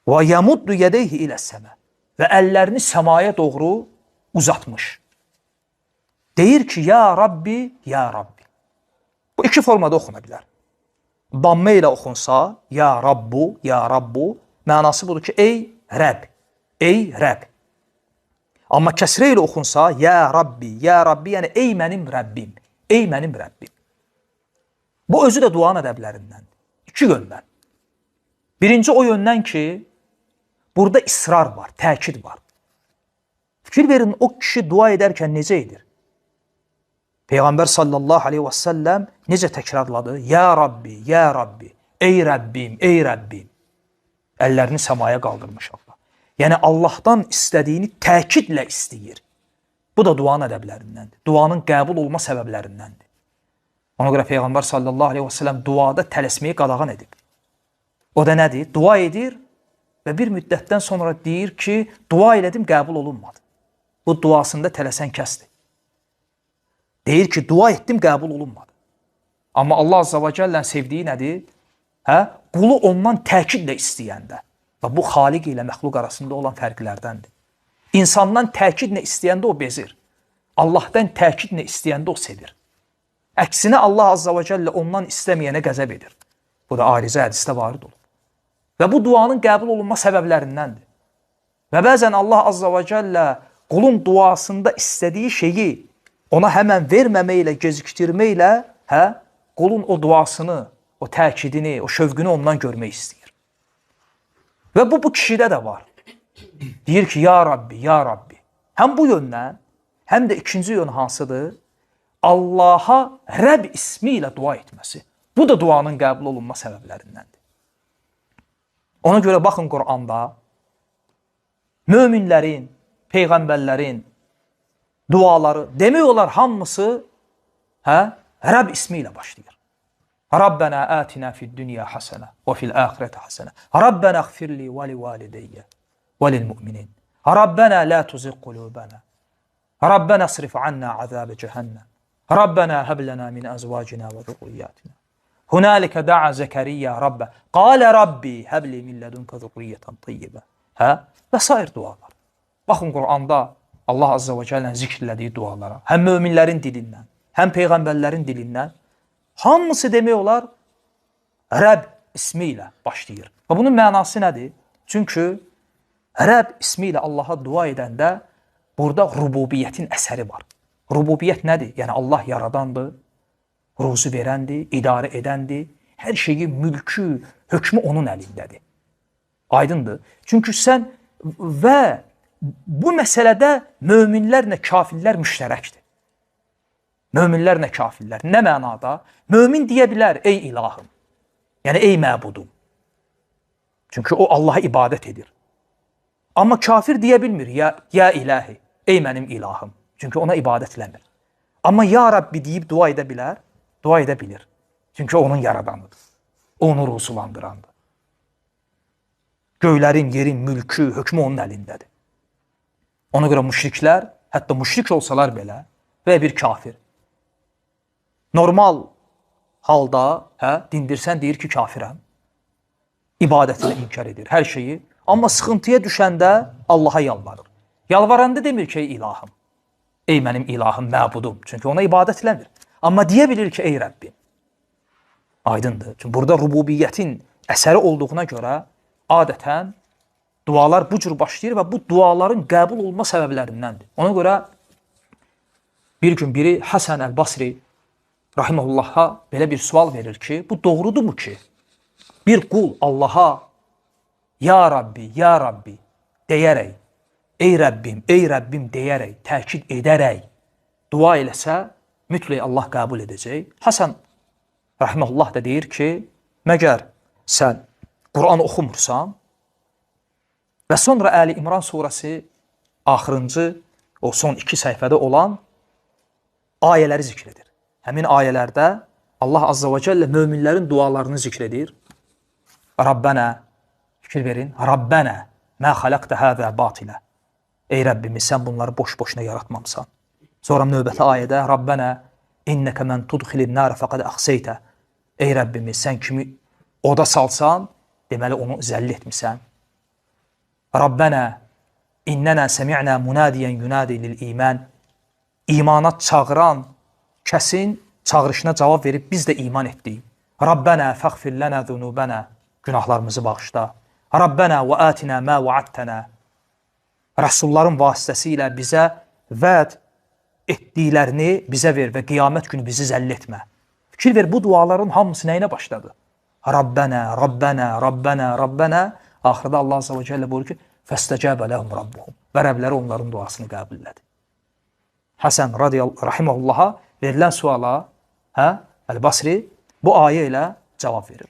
Və yamuddu yədeyhi iləs-səmə. Və əllərini səmaya doğru uzatmış. Deyir ki, ya Rabbi, ya Rabbi. Bu iki formada oxuna bilər. Dammə ilə oxunsa, ya Rabbu, ya Rabbu, mənası budur ki, ey Rəbb, ey Rəbb. Amma kəsrə ilə oxunsa, ya Rabbi, ya Rabbi, yəni ey mənim Rəbbim, ey mənim Rəbbim. Bu özü də duanın ədəblərindəndir. İki yöndən. Birinci o yöndən ki, burada israr var, təkid var. Fikir verin, o kişi dua edərkən necə edir? Peyğəmbər sallallahu aleyhi və səlləm necə təkrarladı? Ya Rabbi, ya Rabbi, ey Rəbbim, ey Rəbbim. Əllərini səmaya qaldırmış Allah. Yəni Allahdan istədiyini təkidlə istəyir. Bu da duanın ədəblərindəndir. Duanın qəbul olma səbəblərindəndir. Ona görə Peyğəmbər sallallahu aleyhi və səlləm duada tələsməyi qadağan edib. O da nədir? Dua edir və bir müddətdən sonra deyir ki, dua elədim, qəbul olunmadı. Bu duasında tələsən kəsdir. Deyir ki, dua etdim, qəbul olunmadı. Amma Allah Azza və Cəllənin sevdiyi nədir? Hə? Qulu ondan təkidlə istəyəndə. Və bu xaliq ilə məxluq arasında olan fərqlərdəndir. İnsandan təkidlə istəyəndə o bezir. Allahdan təkidlə istəyəndə o sevir. Əksinə Allah Azza və Cəllə ondan istəməyənə qəzəb edir. Bu da arizə hədisdə varid olub. Və bu duanın qəbul olunma səbəblərindəndir. Və bəzən Allah Azza və Cəllə qulun duasında istədiyi şeyi ona həmən verməməklə, gecikdirməklə, hə, qulun o duasını, o təkidini, o şövqünü ondan görmək istəyir. Və bu kişidə də var. Deyir ki, ya Rabbi, ya Rabbi. Həm bu yöndən, həm də ikinci yön hansıdır? Allaha Rəbb ismi ilə dua etməsi. Bu da duanın qəbul olunma səbəblərindəndir. Ona görə baxın Quranda möminlərin, peyğəmbərlərin duaları, demək olar hamısı hə, Rəbb ismi ilə başlayır. Rabbənə atinə fid-dünya həsənə və fil-axirəti həsənə. Rabbənə əğfirli və li valideyyə və lil-müminin. Rabbənə la tuzigh qulubana. Rabbənə asrif anna azab cəhənnəm. Rabbənə həb lənə min əzvacina və zurriyyatina. Hunalika da'a Zəkəriyya Rabbə. Qalə Rabbi həbli min ledunka zurriyyətən tayyibə. Hə? Və sair dualar. Baxın Quranda Allah Azza və Cəllənin zikr elədiyi dualara, həm möminlərin dilindən, həm peyğəmbərlərin dilindən, hamısı demək olar Rəbb ismi ilə başlayır. Və bunun mənası nədir? Çünki Rəbb ismi ilə Allaha dua edəndə burada rububiyyətin əsəri var. Rububiyyət nədir? Yəni Allah yaradandır, ruzu verəndir, idarə edəndir. Hər şeyi, mülkü, hökmü onun əlindədir. Aydındır. Çünki sən və bu məsələdə möminlərlə kafirlər müştərəkdir. Möminlərlə kafirlər. Nə mənada? Mömin deyə bilər, ey ilahım. Yəni, ey məbudum. Çünki o Allaha ibadət edir. Amma kafir deyə bilmir, ya ilahi, ey mənim ilahım. Çünki ona ibadət eləmir. Amma ya Rabbi deyib dua edə bilər, dua edə bilir. Çünki onun yaradanıdır. Onu rusulandırandır. Göylərin, yerin, mülkü, hökmü onun əlindədir. Ona görə müşriklər, hətta müşrik olsalar belə və bir kafir, normal halda hə, dindirsən deyir ki, kafirəm. İbadətini inkar edir, hər şeyi. Amma sıxıntıya düşəndə Allaha yalvarır. Yalvaranda demir ki, ey ilahım, ey mənim ilahım, məbudum. Çünki ona ibadət eləmir. Amma deyə bilir ki, ey Rəbbim. Aydındır. Çünki burada rububiyyətin əsəri olduğuna görə adətən dualar bu cür başlayır və bu duaların qəbul olma səbəblərindəndir. Ona görə bir gün biri Həsən Əl-Basri rahiməhullaha belə bir sual verir ki, bu doğrudurmu ki, bir qul Allaha ya Rabbi, ya Rabbi deyərək, ey Rəbbim, ey Rəbbim deyərək, təkid edərək dua eləsə, mütləq Allah qəbul edəcək. Həsən rahiməhullah da deyir ki, məgər sən Quran oxumursan? Və sonra Əli İmran surəsi axırıncı, o son iki səhifədə olan ayələri zikr edir. Həmin ayələrdə Allah Azza və Cəllə möminlərin dualarını zikr edir. Rabbənə, fikir verin, Rabbənə mə xaləqtə həzə batilə. Ey Rəbbimiz, sən bunları boş-boşuna yaratmamısan. Sonra növbəti ayədə Rabbənə innəkə mən tudxilin nərə fəqəd əxseytə. Ey Rəbbimiz, sən kimi oda salsan, deməli onu zəlil etmisən. Rabbənə innənə səmi'nə munadiyen yunadi lil iman. İmana çağıran kəsin çağırışına cavab verib biz də iman etdik. Rabbənə fəğfir lənə zunubənə. Günahlarımızı bağışla. Rabbənə və atinə mə vaadtənə. Rəsulların vasitəsilə bizə vəd etdiklərini bizə ver və qiyamət günü bizi zəll etmə. Fikir ver, bu duaların hamısı nəyinə başladı? Rabbənə, Rabbənə, Rabbənə, Rabbənə. Axırda Allah Azza və Cəllə buyurur ki, fəstəcəbə ləhum rabbuhum. Və Rəbləri onların duasını qəbullədi. Həsən rahiməhullaha verilən suala, Əl-Basri bu ayə ilə cavab verir.